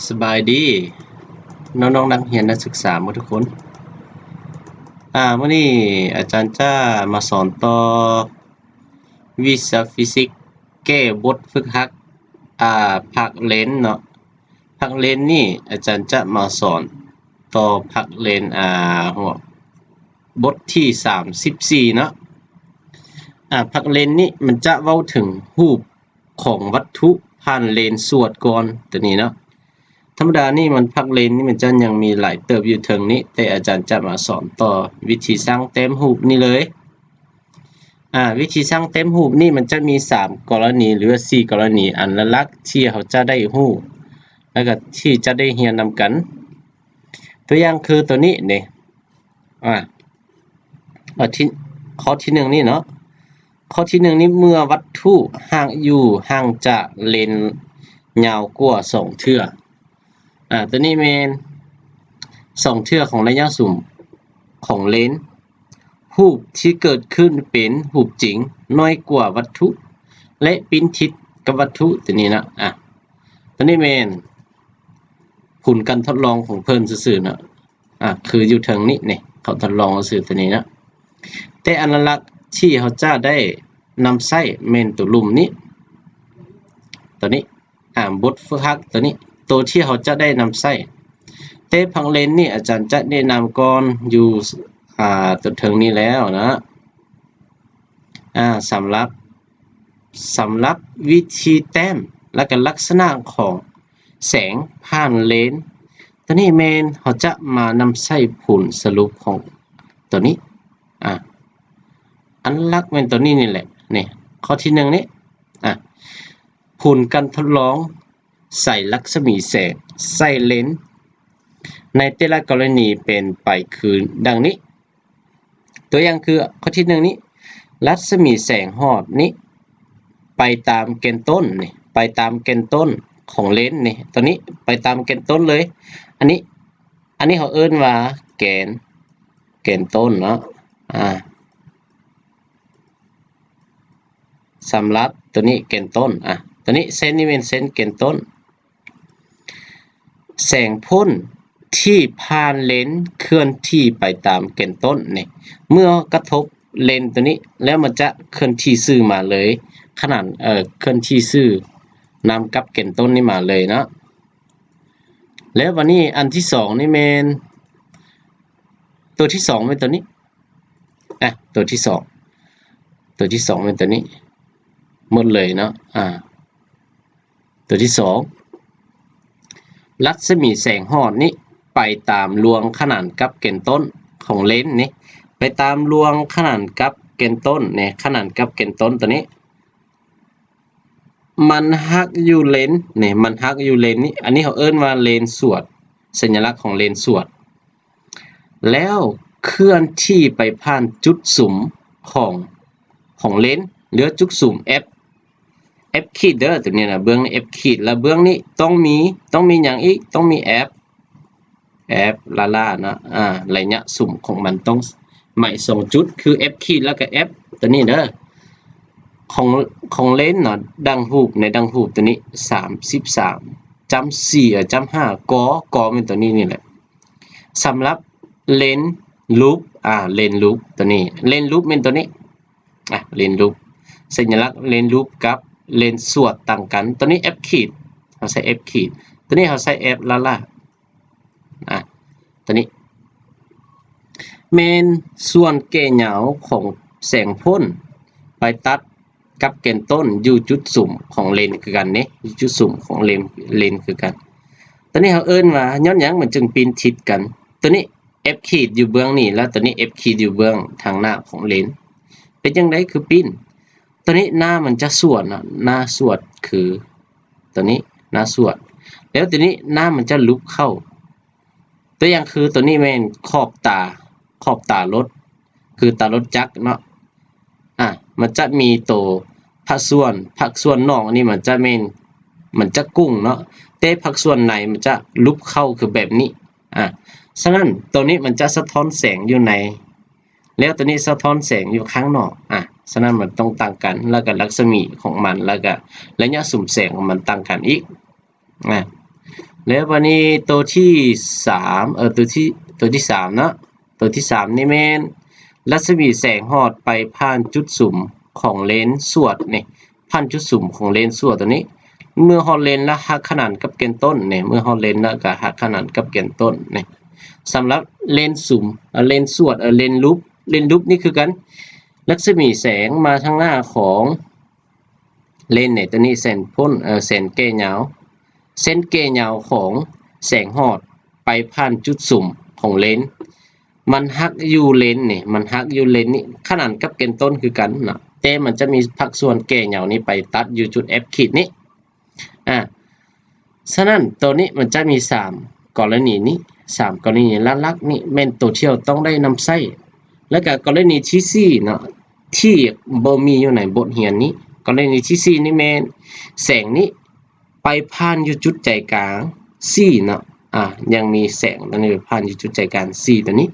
ສະບາຍດີນ້ອງໆນັກຮຽນນັກສຶກສາໝົດທຸກຄົນ. ອາ ມື້ນີ້ອາຈານຈະມາສອນຕໍ່ວິຊາຟີຊິກແກ້ບົດຝຶກຫັດ ອາ ພາກເລນເນາະ. ພາກເລນນີ້ອາຈານຈະມາສອນຕໍ່ພາກເລນ ອາ ຫົວ ບົດທີສາມສິບສີ່ເນາະ. ອາ ພາກເລນນີ້ມັນຈະເວົ້າເຖິງຮູບຂອງວັດຖຸຜ່ານເລນສວດກ່ອນ ຕົວນີ້ເນາະ. ທຳມະດານີ້ມັນ ພາກເລນນີ້ມັນຈະຍັງມີຫຼາຍເຕີບຢູ່ເທິງນີ້ ແຕ່ອາຈານຈະມາສອນຕໍ່ວິທີສ້າງແຕ້ມຮູບນີ້ເລີຍ. ອາ ວິທີສ້າງແຕ້ມຮູບນີ້ມັນຈະມີສາມກໍລະນີ ຫຼືວ່າສີ່ກໍລະນີ ອັນຫຼັກໆທີ່ເຮົາຈະໄດ້ຮູ້ ແລ້ວກໍທີ່ຈະໄດ້ຮຽນນຳກັນ. ຕົວຢ່າງຄືຕົວນີ້ເດ ອາ ຂໍ້ທີ ຂໍ້ທີໜຶ່ງນີ້ເນາະ. ຂໍ້ທີໜຶ່ງນີ້ ເມື່ອວັດຖຸຫ່າງ ຢູ່ຫ່າງຈາກເລນຍາວກວ່າສອງເທື່ອ. ອາ ຕົວນີ້ແມ່ນສອງເທື່ອຂອງໄລຍະສຸມຂອງເລນ. ຮູບທີ່ເກີດຂຶ້ນເປັນຮູບຈິງ ນ້ອຍກວ່າວັດຖຸ ແລະ ປິ່ນທິດກັບວັດຖຸ ຕົວນີ້ນະ. ອາ ຕົວນີ້ແມ່ນຜົນການທົດລອງຂອງເພິ່ນຊື່ໆເນາະ. ອາ ຄືຢູ່ເທິງນີ້ ນີ້ ເຂົາທົດລອງຊື່ຕົວນີ້ເນາະ. ແຕ່ອັນຫຼັກໆທີ່ເຮົາຈະໄດ້ນຳໃຊ້ແມ່ນຕົວລຸ່ມນີ້ ຕົວນີ້ ອາ ບົດຝຶກຫັດຕົວນີ້ ໂຕທີ່ເຮົາຈະໄດ້ນຳໃຊ້. ແຕ່ພາກເລນນີ້ອາຈານຈະແນະນຳກ່ອນຢູ່ ອາ ຕົວເທິງນີ້ແລ້ວນະ. ອາ ສຳລັບ ສຳລັບວິທີແຕ້ມ ແລະ ກະລັກສະນະຂອງແສງຜ່ານເລນ ຕົວນີ້ແມ່ນເຮົາຈະມານຳໃຊ້ຜົນສະຫຼຸບຂອງຕົວນີ້. ອາ ອັນຫຼັກແມ່ນຕົວນີ້ນີ້ແຫຼະ ນີ້ ຂໍ້ທີໜຶ່ງນີ້ ອາ ຜົນການທົດລອງໃສ່ລັດສະໝີແສງໃສ່ເລນ ໃນແຕ່ລະກໍລະນີເປັນໄປຄືດັ່ງນີ້. ຕົວຢ່າງຄືຂໍ້ທີໜຶ່ງນີ້ ລັດສະໝີແສງຮອດນີ້ໄປຕາມແກນຕົ້ນນີ້ ໄປຕາມແກນຕົ້ນຂອງເລນນີ້ ຕົວນີ້ໄປຕາມແກນຕົ້ນເລີຍ. ອັນນີ້ ອັນນີ້ເຮົາເອີ້ນວ່າແກນ ແກນຕົ້ນເນາະ. ອາ ສຳລັບຕົວນີ້ແກນຕົ້ນ ອາ ຕົວນີ້ເສັ້ນນີ້ແມ່ນເສັ້ນແກນຕົ້ນ. ແສງພົ້ນທີ່ຜ່ານເລນເຄື່ອນທີ່ໄປຕາມແກນຕົ້ນນີ້ ເມື່ອກະທົບເລນຕົວນີ້ແລ້ວ ມັນຈະເຄື່ອນທີ່ຊື່ມາເລີຍ ຂະໜານ ເອີ ເຄື່ອນທີ່ຊື່ນຳກັບແກນຕົ້ນນີ້ມາເລີຍເນາະ. ແລ້ວບາດນີ້ອັນທີສອງນີ້ແມ່ນ ຕົວທີສອງແມ່ນຕົວນີ້ ອາ ຕົວທີສອງ ຕົວທີສອງແມ່ນຕົວນີ້ໝົດເລີຍເນາະ. ອາ ຕົວທີສອງ ລັດສະໝີແສງຮອດນີ້ໄປຕາມລວງຂະໜານກັບແກນຕົ້ນຂອງເລນນີ້ ໄປຕາມລວງຂະໜານກັບແກນຕົ້ນນີ້ ຂະໜານກັບແກນຕົ້ນຕົວນີ້ ມັນຫັກຢູ່ເລນນີ້ ມັນຫັກຢູ່ເລນນີ້ ອັນນີ້ເຮົາເອີ້ນວ່າເລນສວດ ສັນຍະລັກຂອງເລນສວດ. ແລ້ວເຄື່ອນທີ່ໄປຜ່ານຈຸດສຸມຂອງ ຂອງເລນ ຫຼືຈຸດສຸມ F F ຂີດເດີ ຕົວນີ້ນະ ເບື້ອງນີ້ F ຂີດ ແລ້ວເບື້ອງນີ້ຕ້ອງມີ ຕ້ອງມີຫຍັງອີກ? ຕ້ອງມີ F F ລ້າໆເນາະ. ອາ ໄລຍະສຸມຂອງມັນຕ້ອງໝາຍສອງຈຸດ ຄື F ຂີດ ແລ້ວກໍ F ຕົວນີ້ເດີ. ຂອງ ຂອງເລນເນາະ ດັ່ງຮູບ ໃນດັ່ງຮູບຕົວນີ້ ສາມສິບສາມ ຈ້ຳສີ່ ຈ້ຳຫ້າ ກໍ ກໍແມ່ນຕົວນີ້ນີ້ແຫຼະ. ສຳລັບເລນລູບ ອາ ເລນລູບຕົວນີ້ ເລນລູບແມ່ນຕົວນີ້ ອາ ເລນລູບ ສັນຍະລັກເລນລູບກັບເລນສວດຕ່າງກັນ. ຕົວນີ້ F ຂີດ ເຮົາໃຊ້ F ຂີດ ຕົວນີ້ເຮົາໃຊ້ F ລ້າໆ ອາ ຕົວນີ້ແມ່ນສ່ວນແກ່ຍາວຂອງແສງພົ້ນໄປຕັດ ກັບແກນຕົ້ນຢູ່ຈຸດສຸມຂອງເລນຄືກັນເດ້ ຢູ່ຈຸດສຸມຂອງເລນ ເລນຄືກັນ. ຕົວນີ້ເຮົາເອີ້ນວ່າ ຍ້ອນຫຍັງມັນຈຶ່ງປິ່ນທິດກັນ? ຕົວນີ້ F ຂີດຢູ່ເບື້ອງນີ້ ແລ້ວຕົວນີ້ F ຂີດຢູ່ເບື້ອງທາງໜ້າຂອງເລນ ເປັນຈັ່ງໃດຄືປິ່ນ? ຕົວນີ້ໜ້າມັນຈະສວນເນາະ ໜ້າສວດຄືຕົວນີ້ ໜ້າສວດ ແລ້ວຕົວນີ້ໜ້າມັນຈະຫຼຸບເຂົ້າ. ຕົວຢ່າງຄືຕົວນີ້ແມ່ນຂອບຕາ ຂອບຕາລົດ ຄືຕາລົດຈັກເນາະ. ອາ ມັນຈະມີໂຕພາກສ່ວນ ພາກສ່ວນນອກນີ້ມັນຈະແມ່ນ ມັນຈະກຸ້ງເນາະ ແຕ່ພາກສ່ວນໃນມັນຈະຫຼຸບເຂົ້າຄືແບບນີ້. ອາ ສະນັ້ນໂຕນີ້ມັນຈະສະທ້ອນແສງຢູ່ໃນ ແລ້ວໂຕນີ້ສະທ້ອນແສງຢູ່ຂ້າງນອກ. ອາ ສະນັ້ນມັນຕ້ອງຕ່າງກັນ ແລ້ວກະລັດສະໝີຂອງມັນ ແລ້ວກະໄລຍະສຸມແສງຂອງມັນຕ່າງກັນອີກ. ອາ ແລ້ວບາດນີ້ໂຕທີສາມ ເອີ ໂຕທີ ໂຕທີສາມເນາະ ໂຕທີສາມນີ້ແມ່ນລັດສະໝີແສງຮອດໄປຜ່ານຈຸດສຸມຂອງເລນສວດນີ້ ຜ່ານຈຸດສຸມຂອງເລນສວດໂຕນີ້ ເມື່ອຮອດເລນລະຫັກຂະໜານກັບແກນຕົ້ນນີ້ ເມື່ອຮອດເລນລະກະຫັກຂະໜານກັບແກນຕົ້ນນີ້ ສຳລັບເລນສຸມ ເອີ ເລນສວດ ເອີ ເລນລູບ ເລນລູບນີ້ຄືກັນ ລັດສະໝີແສງມາທາງໜ້າຂອງ ເລນນີ້ ໂຕນີ້ເສັ້ນພົ້ນ ເອີ ເສັ້ນແກ່ຍາວ ເສັ້ນແກ່ຍາວຂອງແສງຮອດໄປຜ່ານຈຸດສຸມຂອງເລນ ມັນຫັກຢູ່ເລນນີ້ ມັນຫັກຢູ່ເລນນີ້ ຂະໜານກັບແກນຕົ້ນຄືກັນເນາະ ແຕ່ມັນຈະມີພາກສ່ວນແກ່ຍາວນີ້ໄປຕັດຢູ່ຈຸດແອັບຂີດນີ້ ອາ ສະນັ້ນໂຕນີ້ມັນຈະມີສາມກໍລະນີນີ້ ສາມກໍລະນີຫຼັກໆນີ້ແມ່ນໂຕທີ່ເຮົາຕ້ອງໄດ້ນຳໃຊ້ ແລ້ວກະກໍລະນີທີສີ່ເນາະ ທີ່ບໍ່ມີຢູ່ໃນບົດຮຽນນີ້ ກໍລະນີທີສີ່ນີ້ແມ່ນແສງນີ້ໄປຜ່ານຢູ່ຈຸດໃຈກາງຊີເນາະ ອາ ຍັງມີແສງໂຕນີ້ໄປຜ່ານຢູ່ຈຸດໃຈກາງຊີໂຕນີ້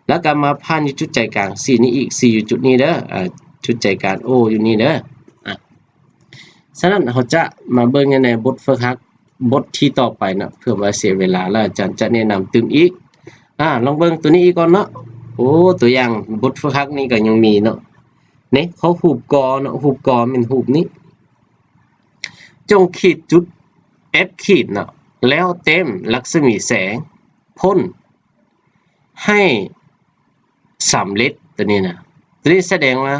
ແລ້ວກະມາຜ່ານຢູ່ຈຸດໃຈກາງຊີນີ້ອີກ ຊີຢູ່ຈຸດນີ້ເດີ ອາ ຈຸດໃຈກາງໂອຢູ່ນີ້ເດີ ອາ ສະນັ້ນເຮົາຈະມາເບິ່ງໃນບົດຝຶກຫັດບົດທີ່ຕໍ່ໄປເນາະ ເພື່ອບໍ່ໃຫ້ເສຍເວລາ ແລ້ວອາຈານຈະແນະນຳຕື່ມອີກ ອາ ລອງເບິ່ງໂຕນີ້ອີກກ່ອນເນາະ ໂອ້ ຕົວຢ່າງບົດຝຶກຫັດນີ້ກໍຍັງມີເນາະ ນີ້ ເຂົາຮູບກໍເນາະ ຮູບກໍແມ່ນຮູບນີ້ ຈົ່ງຂີດຈຸດແອັບຂີດເນາະ ແລ້ວເຕັມລັດສະໝີແສງພົ້ນ ໃຫ້ສຳເລັດ ໂຕນີ້ນະ ໂຕນີ້ສະແດງວ່າ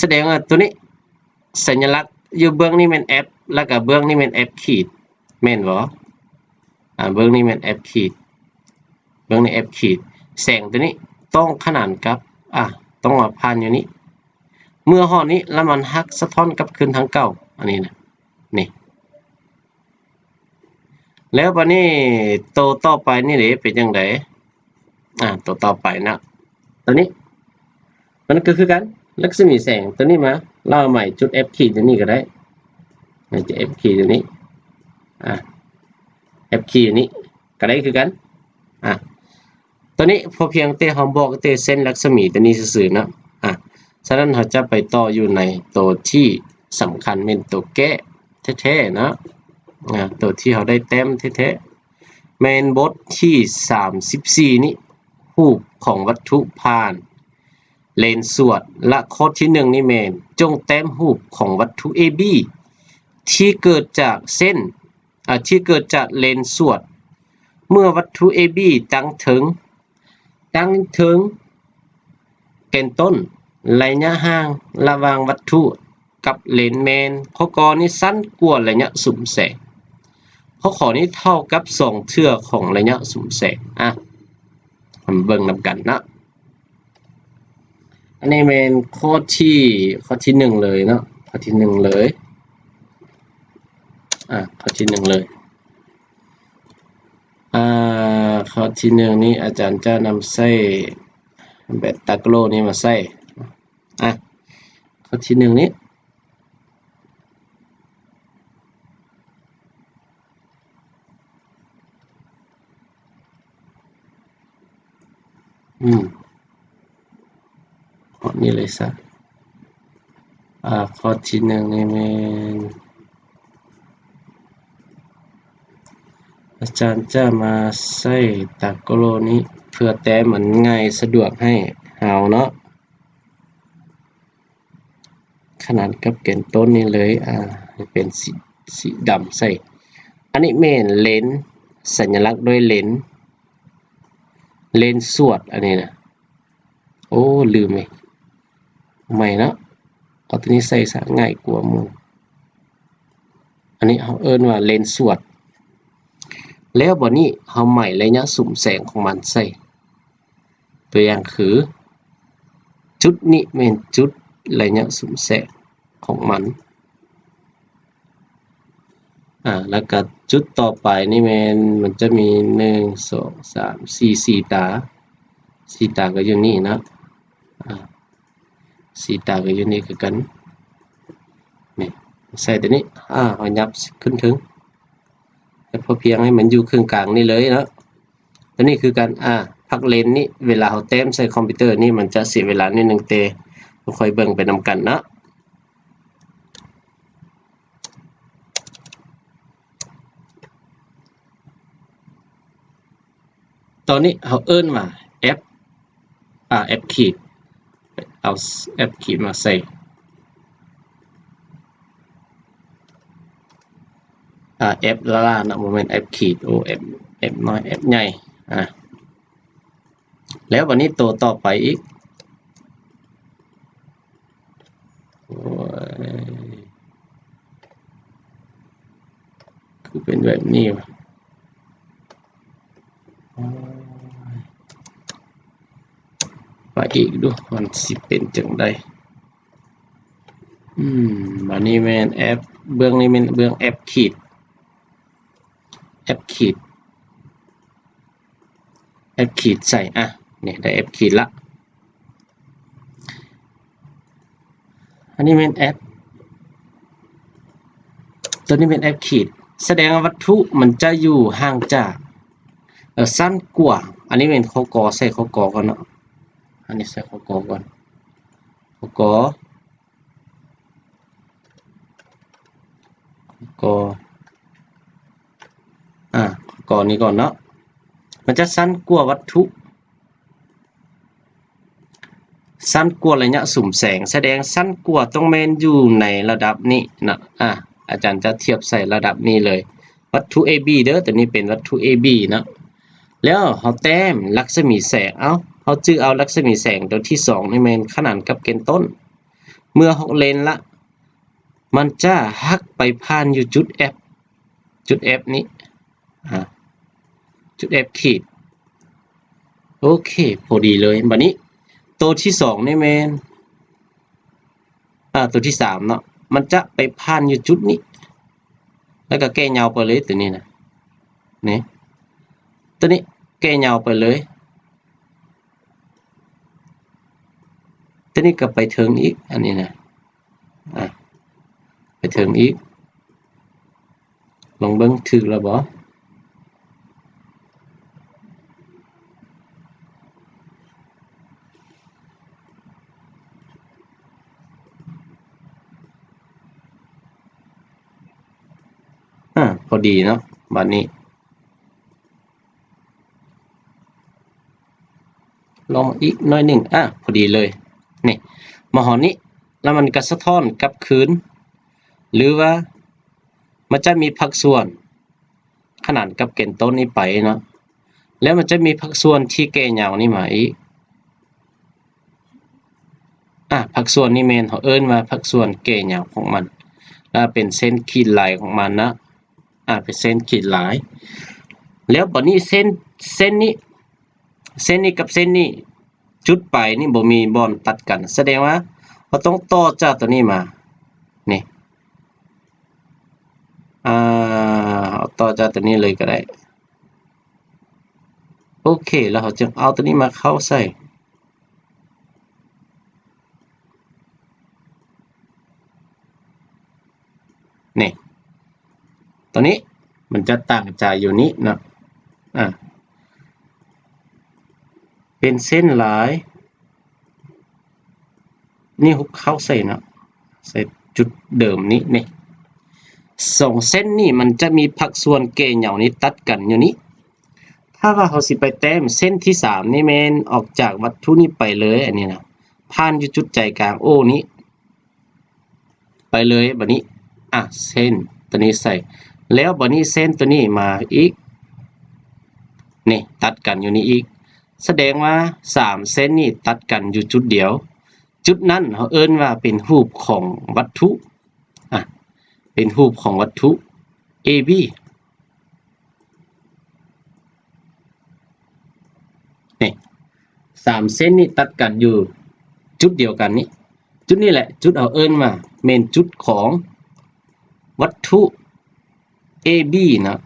ສະແດງວ່າໂຕນີ້ ສັນຍາລັກຢູ່ເບື້ອງນີ້ແມ່ນແອັບ ແລ້ວກະເບື້ອງນີ້ແມ່ນແອັບຂີດ ແມ່ນບໍ່? ອາ ເບື້ອງນີ້ແມ່ນແອັບຂີດ ເບື້ອງນີ້ແອັບຂີດ ແສງໂຕນີ້ຕ້ອງຂະໜານກັບ ອາ ຕ້ອງມາຜ່ານຢູ່ນີ້ ເມື່ອຮອດນີ້ ແລ້ວມັນຫັກສະທ້ອນກັບຄືນທາງເກົ່າ ອັນນີ້ນະ ນີ້ ແລ້ວບາດນີ້ໂຕຕໍ່ໄປນີ້ເດ ເປັນຈັ່ງໃດ? ອາ ໂຕຕໍ່ໄປເນາະ ໂຕນີ້ ມັນກໍຄືກັນ ລັດສະໝີແສງໂຕນີ້ມາ ແລ້ວເອົາໃໝ່ຈຸດແອັບຂີດຢູ່ນີ້ກໍໄດ້ ໃຫ້ຈຸດແອັບຂີດຢູ່ນີ້ ອາ ແອັບຂີດຢູ່ນີ້ກໍໄດ້ຄືກັນ ອາ ໂຕນີ້ພໍພຽງແຕ່ເຮົາບອກແຕ່ເສັ້ນລັດສະໝີໂຕນີ້ຊື່ໆເນາະ ອາ ສະນັ້ນເຮົາຈະໄປຕໍ່ຢູ່ໃນໂຕທີ່ສຳຄັນ ແມ່ນໂຕແກ້ແທ້ໆເນາະ ອາ ໂຕທີ່ເຮົາໄດ້ແຕ້ມແທ້ໆ ແມ່ນບົດທີສາມສິບສີ່ນີ້ ຮູບຂອງວັດຖຸຜ່ານເລນສວດ ແລະ ຂໍ້ທີໜຶ່ງນີ້ແມ່ນ ຈົ່ງແຕ້ມຮູບຂອງວັດຖຸເອບີ ທີ່ເກີດຈາກເສັ້ນ ອາ ທີ່ເກີດຈາກເລນສວດ ເມື່ອວັດຖຸເອບີຕັ້ງເທິງ ຕັ້ງເທິງແກນຕົ້ນ ໄລຍະຫ່າງລະຫວ່າງວັດຖຸກັບເລນແມ່ນ ຂໍ້ ກ ນີ້ສັ້ນກວ່າໄລຍະສຸມແສງ ຂໍ້ ຂ ນີ້ເທົ່າກັບສອງເທື່ອຂອງໄລຍະສຸມແສງ ອາ ມາເບິ່ງນຳກັນເນາະ ອັນນີ້ແມ່ນຂໍ້ທີ ຂໍ້ທີໜຶ່ງເລີຍເນາະ ຂໍ້ທີໜຶ່ງເລີຍ ອາ ຂໍ້ທີໜຶ່ງເລີຍ ອາ ຂໍ້ທີໜຶ່ງນີ້ອາຈານຈະນຳໃຊ້ແບບຕາໂກໂລນີ້ມາໃຊ້ ອາ ຂໍ້ທີໜຶ່ງນີ້ ອືມ ຂໍ້ນີ້ເລີຍຊະ ອາ ຂໍ້ທີໜຶ່ງນີ້ແມ່ນ ອາຈານຈະມາໃຊ້ຕາໂກໂລນີ້ ເພື່ອແຕ້ມມັນງ່າຍສະດວກໃຫ້ເຮົາເນາະ. ຂະໜານກັບແກນຕົ້ນນີ້ເລີຍ ອາ ໃຫ້ເປັນສີ ສີດຳໃສ່ ອັນນີ້ແມ່ນເລນ ສັນຍາລັກດ້ວຍເລນ ເລນສວດ ອັນນີ້ນະ ໂອ້ ລືມເລີຍ ເອົາໃໝ່ເນາະ ເອົາໂຕນີ້ໃສ່ຊະ ງ່າຍກວ່າໝູ່ ອັນນີ້ເຮົາເອີ້ນວ່າເລນສວດ ແລ້ວບາດນີ້ເຮົາໝາຍໄລຍະສຸມແສງຂອງມັນໃສ່ ຕົວຢ່າງຄື ຈຸດນີ້ແມ່ນຈຸດໄລຍະສຸມແສງຂອງມັນ ອາ ແລ້ວກະຈຸດຕໍ່ໄປນີ້ແມ່ນ ມັນຈະມີ ໜຶ່ງ ສອງ ສາມ ສີ່ ສີ່ຕາ ສີ່ຕາກໍຢູ່ນີ້ເນາະ ອາ ສີ່ຕາກໍຢູ່ນີ້ຄືກັນ ນີ້ ໃສ່ຕົວນີ້ ອາ ເຮົາຫຍັບຂຶ້ນເທິງ ໃຫ້ພໍພຽງໃຫ້ມັນຢູ່ເຄິ່ງກາງນີ້ເລີຍເນາະ ຕົວນີ້ຄືກັນ ອາ ພັກເລນນີ້ ເວລາເຮົາແຕ້ມໃສ່ຄອມພິວເຕີນີ້ ມັນຈະເສຍເວລາໜ້ອຍໜຶ່ງ ແຕ່ຄ່ອຍເບິ່ງໄປນຳກັນເນາະ. ຕອນນີ້ເຮົາເອີ້ນວ່າ F ອາ F ຂີດ ເອົາ F ຂີດມາໃສ່ ອາ F ລ້າໆເນາະ ບໍ່ແມ່ນ F ຂີດ ໂອ້ F F ນ້ອຍ F ໃຫຍ່ ອາ ແລ້ວບັດນີ້ໂຕຕໍ່ໄປອີກ ໂອ້ຍ ຄືເປັນແບບນີ້ວະ ໂອ້ຍ ໄປອີກດູ ມັນຊິເປັນຈັ່ງໃດ? ອືມ ອັນນີ້ແມ່ນ F ເບື້ອງນີ້ແມ່ນເບື້ອງ F ຂີດ F ຂີດ F ຂີດໃສ່ ອະ ນີ້ໄດ້ F ຂີດລະ ອັນນີ້ແມ່ນ F ຕົວນີ້ແມ່ນ F ຂີດ ສະແດງວ່າວັດຖຸມັນຈະຢູ່ຫ່າງຈາກ ເອີ ສັ້ນກວ່າ ອັນນີ້ແມ່ນຂໍ້ ກ ໃສ່ຂໍ້ ກ ກ່ອນເນາະ ອັນນີ້ໃສ່ຂໍ້ ກ ກ່ອນ ຂໍ້ ກ ກໍ ອາ ກໍນີ້ກ່ອນເນາະ ມັນຈະສັ້ນກວ່າວັດຖຸ ສັ້ນກວ່າໄລຍະສຸມແສງ ສະແດງສັ້ນກວ່າຕ້ອງແມ່ນຢູ່ໃນລະດັບນີ້ເນາະ ອາ ອາຈານຈະທຽບໃສ່ລະດັບນີ້ເລີຍ ວັດຖຸ AB ເດີ ຕົວນີ້ເປັນວັດຖຸ AB ເນາະ ແລ້ວເຮົາແຕ້ມລັກສະໝີແສງ ເອົາ ເຮົາຈື່ເອົາລັກສະໝີແສງຕົວທີສອງນີ້ແມ່ນຂະໜານກັບແກນຕົ້ນ ເມື່ອຮອກເລນລະ ມັນຈະຫັກໄປຜ່ານຢູ່ຈຸດ F ຈຸດ F ນີ້ ອາ ຈຸດ F ຂີດ ໂອເຄ ພໍດີເລີຍ ບາດນີ້ໂຕທີສອງນີ້ແມ່ນ ອາ ໂຕທີສາມເນາະ ມັນຈະໄປຜ່ານຢູ່ຈຸດນີ້ ແລ້ວກໍແກ່ຍາວໄປເລີຍ ໂຕນີ້ນະ ນີ້ ໂຕນີ້ແກ່ຍາວໄປເລີຍ ໂຕນີ້ກໍໄປເທິງອີກ ອັນນີ້ນະ ອາ ໄປເທິງອີກ ລອງເບິ່ງຖືກແລ້ວບໍ່? ອາ ພໍດີເນາະ ບາດນີ້ ລອງອີກໜ້ອຍໜຶ່ງ ອາ ພໍດີເລີຍ ນີ້ ມາຮອດນີ້ ແລ້ວມັນກໍສະທ້ອນກັບຄືນ ຫຼືວ່າມັນຈະມີພາກສ່ວນຂະໜານກັບແກນຕົ້ນນີ້ໄປເນາະ ແລ້ວມັນຈະມີພາກສ່ວນທີ່ແກ່ຍາວນີ້ມາອີກ ອາ ພາກສ່ວນນີ້ແມ່ນເຮົາເອີ້ນວ່າພາກສ່ວນແກ່ຍາວຂອງມັນ ແລ້ວເປັນເສັ້ນຂີດລາຍຂອງມັນນະ ອາ ເປັນເສັ້ນຂີດລາຍ ແລ້ວບາດນີ້ເສັ້ນ ເສັ້ນນີ້ ເສັ້ນນີ້ກັບເສັ້ນນີ້ ຈຸດປາຍນີ້ບໍ່ມີບ່ອນຕັດກັນ ສະແດງວ່າເຮົາຕ້ອງຕໍ່ຈາກຕົວນີ້ມາ ນີ້ ອາ ເຮົາຕໍ່ຈາກຕົວນີ້ເລີຍກໍໄດ້ ໂອເຄ ແລ້ວເຮົາຈຶ່ງເອົາຕົວນີ້ມາເຂົ້າໃສ່ ນີ້ ຕົວນີ້ມັນຈະຕ່າງຈາກຢູ່ນີ້ເນາະ ອາ ເປັນເສັ້ນລາຍ ນີ້ ເຂົ້າໃສ່ເນາະ ໃສ່ຈຸດເດີມນີ້ ນີ້ ສອງເສັ້ນນີ້ມັນຈະມີພາກສ່ວນແກ່ຍາວນີ້ຕັດກັນຢູ່ນີ້ ຖ້າວ່າເຮົາຊິໄປແຕ້ມເສັ້ນທີສາມນີ້ແມ່ນອອກຈາກວັດຖຸນີ້ໄປເລີຍ ອັນນີ້ນະ ຜ່ານຢູ່ຈຸດໃຈກາງ O ນີ້ ໄປເລີຍ ບາດນີ້ ອາ ເສັ້ນຕົວນີ້ໃສ່ ແລ້ວບາດນີ້ເສັ້ນຕົວນີ້ມາອີກ ນີ້ ຕັດກັນຢູ່ນີ້ອີກ ສະແດງວ່າສາມເສັ້ນນີ້ຕັດກັນຢູ່ຈຸດດຽວ ຈຸດນັ້ນເຮົາເອີ້ນວ່າເປັນຮູບຂອງວັດຖຸ ອາ ເປັນຮູບຂອງວັດຖຸ AB ນີ້ ສາມເສັ້ນນີ້ຕັດກັນຢູ່ຈຸດດຽວກັນນີ້ ຈຸດນີ້ແຫຼະ ຈຸດເຮົາເອີ້ນວ່າແມ່ນຈຸດຂອງວັດຖຸ AB ເນາະ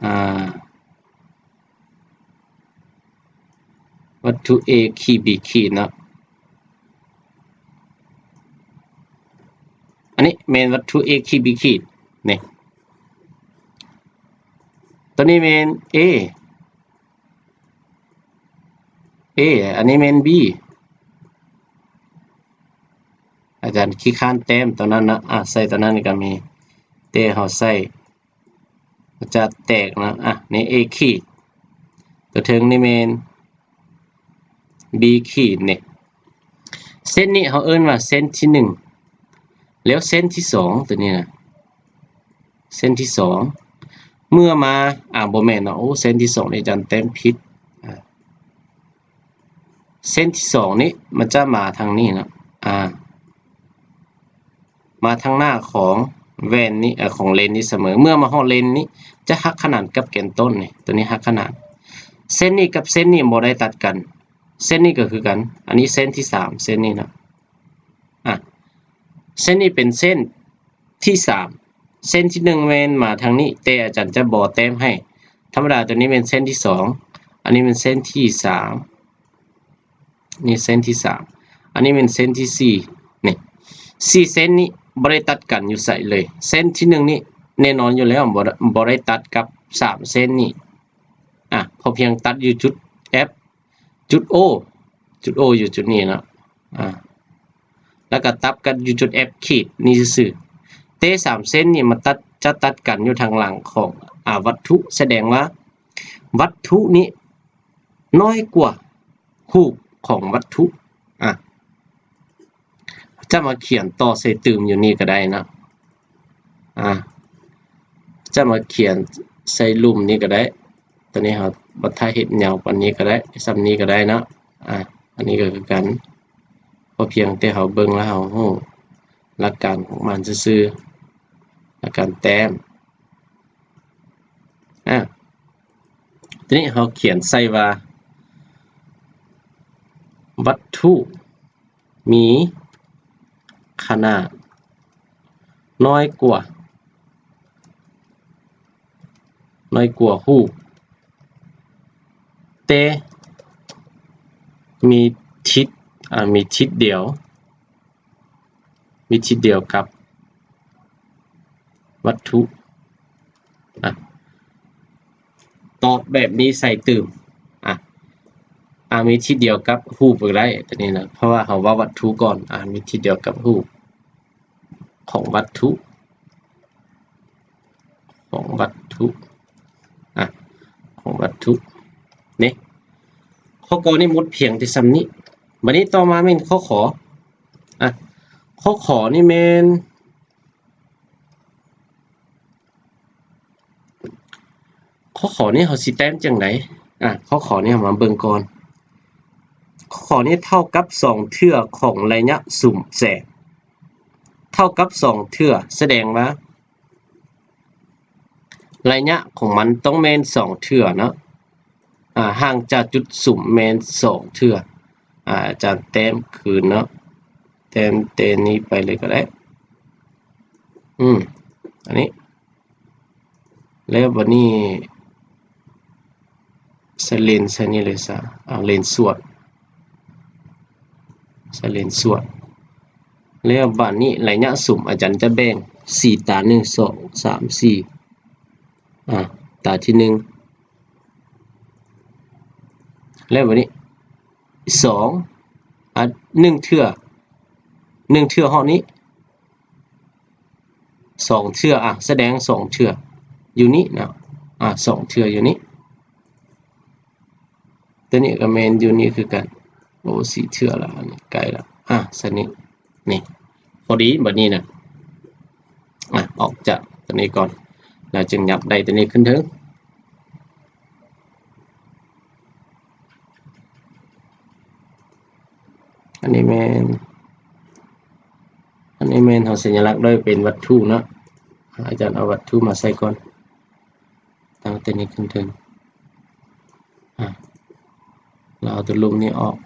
ອາ ວັດຖຸ A ຂີດ B ຂີດເນາະ ອັນນີ້ແມ່ນວັດຖຸ A ຂີດ B ຂີດ ນີ້ ຕົວນີ້ແມ່ນ A A ອັນນີ້ແມ່ນ B ອາຈານຂີ້ຄ້ານແຕ້ມຕົວນັ້ນເນາະ ອາ ໃສ່ຕົວນັ້ນກໍມີ ແຕ່ເຮົາໃສ່ ມັນຈະແຕກເນາະ ອາ ນີ້ A ຂີດ ຕົວເທິງນີ້ແມ່ນ B ຂີດນີ້. ເສັ້ນນີ້ເຮົາເອີ້ນວ່າເສັ້ນທີໜຶ່ງ ແລ້ວເສັ້ນທີສອງ ຕົວນີ້ນະ ເສັ້ນທີສອງ ເມື່ອມາ ອາ ບໍ່ແມ່ນເນາະ ໂອ້ ເສັ້ນທີສອງນີ້ອາຈານແຕ້ມຜິດ ອາ ເສັ້ນທີສອງນີ້ມັນຈະມາທາງນີ້ເນາະ ອາ ມາທາງໜ້າຂອງແວ່ນນີ້ ເອີ ຂອງເລນນີ້ສະເໝີ. ເມື່ອມາຮອດເລນນີ້ ຈະຫັກຂະໜານກັບແກນຕົ້ນນີ້ ຕົວນີ້ຫັກຂະໜານ. ເສັ້ນນີ້ກັບເສັ້ນນີ້ບໍ່ໄດ້ຕັດກັນ ເສັ້ນນີ້ກໍຄືກັນ ອັນນີ້ເສັ້ນທີສາມ ເສັ້ນນີ້ເນາະ ອາ ເສັ້ນນີ້ເປັນເສັ້ນທີສາມ ເສັ້ນທີໜຶ່ງແມ່ນມາທາງນີ້ ແຕ່ອາຈານຈະບໍ່ແຕ້ມໃຫ້. ທຳມະດາຕົວນີ້ແມ່ນເສັ້ນທີສອງ ອັນນີ້ແມ່ນເສັ້ນທີສາມ ນີ້ເສັ້ນທີສາມ ອັນນີ້ແມ່ນເສັ້ນທີສີ່ ນີ້ ສີ່ເສັ້ນນີ້ບໍ່ໄດ້ຕັດກັນຢູ່ໃສເລີຍ. ເສັ້ນທີໜຶ່ງນີ້ແນ່ນອນຢູ່ແລ້ວ ບໍ່ ບໍ່ໄດ້ຕັດກັບສາມເສັ້ນນີ້ ອາ ພໍພຽງຕັດຢູ່ຈຸດ F ຈຸດ O ຈຸດ O ຢູ່ຈຸດນີ້ເນາະ ອາ ແລ້ວກໍຕັດກັນຢູ່ຈຸດ F ຂີດນີ້ຊື່ໆ ແຕ່ສາມເສັ້ນນີ້ມັນຕັດ ຈະຕັດກັນຢູ່ທາງຫຼັງຂອງ ອາ ວັດຖຸ ສະແດງວ່າວັດຖຸນີ້ນ້ອຍກວ່າຮູບຂອງວັດຖຸ ອາ ຈະມາຂຽນຕໍ່ໃສ່ຕື່ມຢູ່ນີ້ກໍໄດ້ເນາະ ອາ ຈະມາຂຽນໃສ່ລຸ່ມນີ້ກໍໄດ້. ຕອນນີ້ເຮົາບໍ່ຖ້າເຮັດຍາວປານນີ້ກໍໄດ້ ສ່ຳນີ້ກໍໄດ້ເນາະ ອາ ອັນນີ້ກໍຄືກັນ ພໍພຽງແຕ່ເຮົາເບິ່ງແລ້ວເຮົາຮູ້ຫຼັກການຂອງມັນຊື່ໆ ຫຼັກການແຕ້ມ ອາ ທີນີ້ເຮົາຂຽນໃສ່ວ່າ ວັດຖຸ ມີຂະໜາດນ້ອຍກວ່າ ນ້ອຍກວ່າຮູບ ແຕ່ມີທິດ ອາ ມີທິດດຽວ ມີທິດດຽວກັບວັດຖຸ ອາ ຕອບແບບນີ້ໃສ່ຕື່ມ ອາ ອາ ມີທິດດຽວກັບຮູບກໍໄດ້ ຕົວນີ້ນະ ເພາະວ່າເຮົາເວົ້າວັດຖຸກ່ອນ ອາ ມີທິດດຽວກັບຮູບຂອງວັດຖຸ ຂອງວັດຖຸ ອາ ຂອງວັດຖຸນີ້. ຂໍ້ ກ ນີ້ໝົດພຽງແຕ່ສ່ຳນີ້. ບັດນີ້ຕໍ່ມາແມ່ນຂໍ້ ຂ ອາ ຂໍ້ ຂ ນີ້ແມ່ນ ຂໍ້ ຂ ນີ້ເຮົາຊິແຕ້ມຈັ່ງໃດ? ອາ ຂໍ້ ຂ ນີ້ເຮົາມາເບິ່ງກ່ອນ. ຂໍ້ ຂ ນີ້ເທົ່າກັບສອງເທື່ອຂອງໄລຍະສຸມແສງ ເທົ່າກັບສອງເທື່ອ ສະແດງວ່າໄລຍະຂອງມັນຕ້ອງແມ່ນສອງເທື່ອເນາະ. ອາ ຫ່າງຈາກຈຸດສຸມແມ່ນສອງເທື່ອ. ອາ ອາຈານແຕ້ມຄືນເນາະ ແຕ້ມແຕ່ນີ້ໄປເລີຍກໍໄດ້. ອືມ ອັນນີ້ ແລ້ວບັດນີ້ໃສ່ເລນໃສ່ນີ້ເລີຍຊະ ເອົາເລນສວດ ໃສ່ເລນສວດ. ແລ້ວບັດນີ້ໄລຍະສຸມອາຈານຈະແບ່ງສີ່ຕາ ໜຶ່ງ ສອງ ສາມ ສີ່ ອາ ຕາທີໜຶ່ງ ແລ້ວບັດນີ້ສອງ ອາ ໜຶ່ງເທື່ອ ໜຶ່ງເທື່ອຮອດນີ້ ສອງເທື່ອ ອາ ສະແດງສອງເທື່ອຢູ່ນີ້ເນາະ ອາ ສອງເທື່ອຢູ່ນີ້. ຕົວນີ້ກໍແມ່ນຢູ່ນີ້ຄືກັນ. ໂອ້ ສີ່ເທື່ອລະ ອັນນີ້ໃກ້ລະ ອາ ຊັ້ນນີ້ ນີ້ ພໍດີບັດນີ້ນະ. ອາ ອອກຈາກຕົວນີ້ກ່ອນ ແລ້ວຈຶ່ງຫຍັບໄດ້ຕົວນີ້ຂຶ້ນເທິງ. ອັນນີ້ແມ່ນ ອັນນີ້ແມ່ນເຮົາສັນຍະລັກດ້ວຍເປັນວັດຖຸເນາະ. ອາຈານເອົາວັດຖຸມາໃສ່ກ່ອນ ຕັ້ງແຕ່ນີ້ຂຶ້ນເທິງ ອາ ແລ້ວເອົາຕົວລຸ່ມນີ້ອອກ.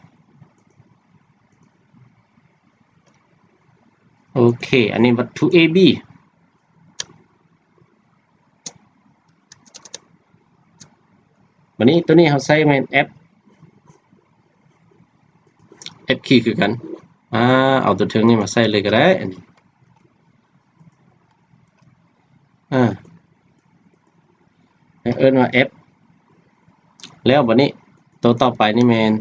ໂອເຄ ອັນນີ້ວັດຖຸ A B. ບັດນີ້ຕົວນີ້ເຮົາໃຊ້ແມ່ນ F F ຂີດຄືກັນ. ອາ ເອົາຕົວເທິງນີ້ມາໃສ່ເລີຍກໍໄດ້ ອັນນີ້ ອາ ເອີ້ນວ່າ F. ແລ້ວບັດນີ້ຕົວຕໍ່ໄປນີ້ແມ່ນ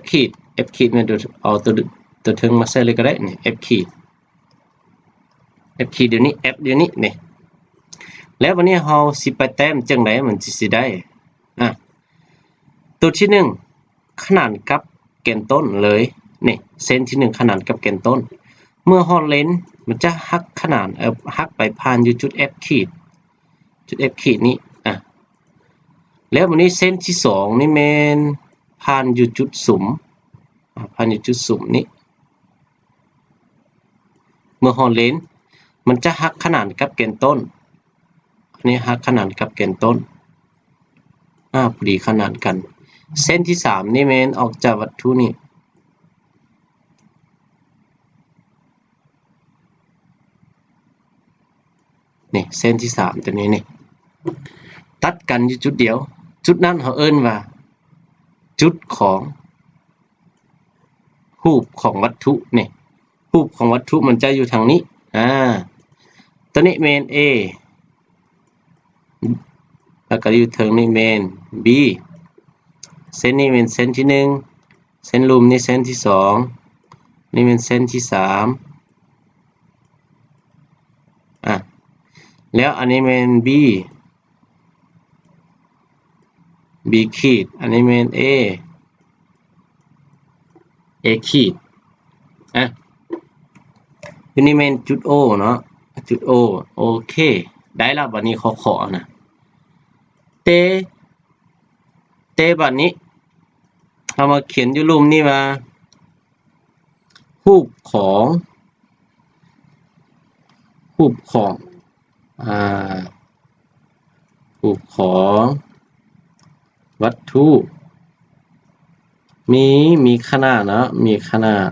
F ຂີດ F ຂີດແມ່ນຕົວ ເອົາຕົວ ຕົວເທິງມາໃສ່ເລີຍກໍໄດ້ ນີ້ F ຂີດ F ຂີດດຽວນີ້ F ດຽວນີ້ ນີ້. ແລ້ວບາດນີ້ເຮົາຊິໄປແຕ້ມຈັ່ງໃດມັນຊິ ຊິໄດ້ ອາ ຕົວທີໜຶ່ງ ຂະໜານກັບແກນຕົ້ນເລີຍ ນີ້ ເສັ້ນທີໜຶ່ງຂະໜານກັບແກນຕົ້ນ ເມື່ອຮອດເລນ ມັນຈະຫັກຂະໜານ ເອີ ຫັກໄປຜ່ານຢູ່ຈຸດ F ຂີດ ຈຸດ F ຂີດນີ້ ອາ ແລ້ວບາດນີ້ເສັ້ນທີສອງນີ້ແມ່ນຜ່ານຢູ່ຈຸດສຸມ ອາ ຜ່ານຢູ່ຈຸດສຸມນີ້ ເມື່ອຮອດເລນ ມັນຈະຫັກຂະໜານກັບແກນຕົ້ນ ອັນນີ້ຫັກຂະໜານກັບແກນຕົ້ນ ອາ ພໍດີຂະໜານກັນ ເສັ້ນທີສາມນີ້ແມ່ນອອກຈາກວັດຖຸນີ້ ນີ້ ເສັ້ນທີສາມຕົວນີ້ນີ້ ຕັດກັນຢູ່ຈຸດດຽວ ຈຸດນັ້ນເຮົາເອີ້ນວ່າຈຸດຂອງຮູບຂອງວັດຖຸນີ້ ຮູບຂອງວັດຖຸມັນຈະຢູ່ທາງນີ້ ອາ ຕົວນີ້ແມ່ນ A ແລ້ວກໍຢູ່ເທິງນີ້ແມ່ນ B ເສັ້ນນີ້ແມ່ນເສັ້ນທີໜຶ່ງ ເສັ້ນລຸ່ມນີ້ເສັ້ນທີສອງ ນີ້ແມ່ນເສັ້ນທີສາມ ອາ ແລ້ວອັນນີ້ແມ່ນ B B ຂີດ ອັນນີ້ແມ່ນ A A ຂີດ ອາ ຢູ່ນີ້ແມ່ນຈຸດ O ເນາະ ຈຸດ O ໂອເຄ ໄດ້ລະ ບາດນີ້ຂໍ້ ຂໍ້ນະ ແຕ່ ແຕ່ບາດນີ້ ເຮົາມາຂຽນຢູ່ລຸ່ມນີ້ວ່າ ຮູບຂອງ ຮູບຂອງ ອາ ຮູບຂອງວັດຖຸ ມີ ມີຂະໜາດເນາະ ມີຂະໜາດ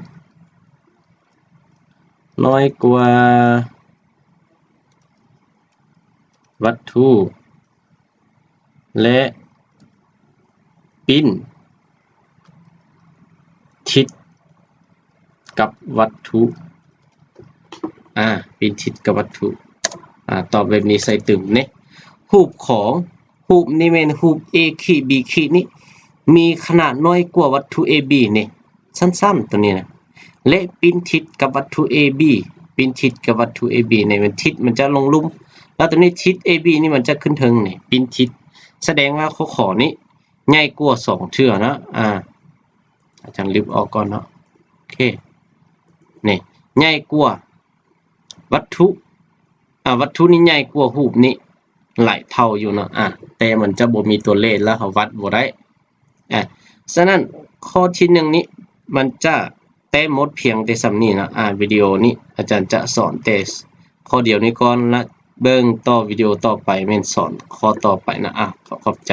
ນ້ອຍກວ່າວັດຖຸ ແລະ ປິ່ນທິດກັບວັດຖຸ ອາ ປິ່ນທິດກັບວັດຖຸ ອາ ຕອບແບບນີ້ໃສ່ຕຶມເນາະ ຮູບຂອງ ຮູບນີ້ແມ່ນຮູບ A ຂີດ B ຂີດນີ້ ມີຂະໜາດນ້ອຍກວ່າວັດຖຸ AB ນີ້ ສັ້ນໆ ຕົວນີ້ນະ ແລະ ປິ່ນທິດກັບວັດຖຸ AB ປິ່ນທິດກັບວັດຖຸ AB ນີ້ ມັນທິດ ມັນຈະລົງລຸ່ມ ແລ້ວຕົວນີ້ທິດ AB ນີ້ມັນຈະຂຶ້ນເທິງນີ້ ປິ່ນທິດ ສະແດງວ່າຂໍ້ ຂໍ້ນີ້ໃຫຍ່ກວ່າສອງເທື່ອນະ ອາ ອາຈານລຶບອອກກ່ອນເນາະ ໂອເຄ ນີ້ ໃຫຍ່ກວ່າວັດຖຸ ອາ ວັດຖຸນີ້ໃຫຍ່ກວ່າຮູບນີ້ຫຼາຍເທົ່າຢູ່ເນາະ ອາ ແຕ່ມັນຈະບໍ່ມີຕົວເລກ ແລ້ວເຮົາວັດບໍ່ໄດ້ ອາ ສະນັ້ນຂໍ້ທີໜຶ່ງນີ້ມັນຈະແຕ້ມໝົດພຽງແຕ່ສ່ຳນີ້ເນາະ ອາ ວິດີໂອນີ້ອາຈານຈະສອນແຕ່ຂໍ້ດຽວນີ້ກ່ອນ ແລະ ເບິ່ງຕໍ່ວິດີໂອຕໍ່ໄປແມ່ນສອນຂໍ້ຕໍ່ໄປນະ ອາ ຂໍຂອບໃຈ.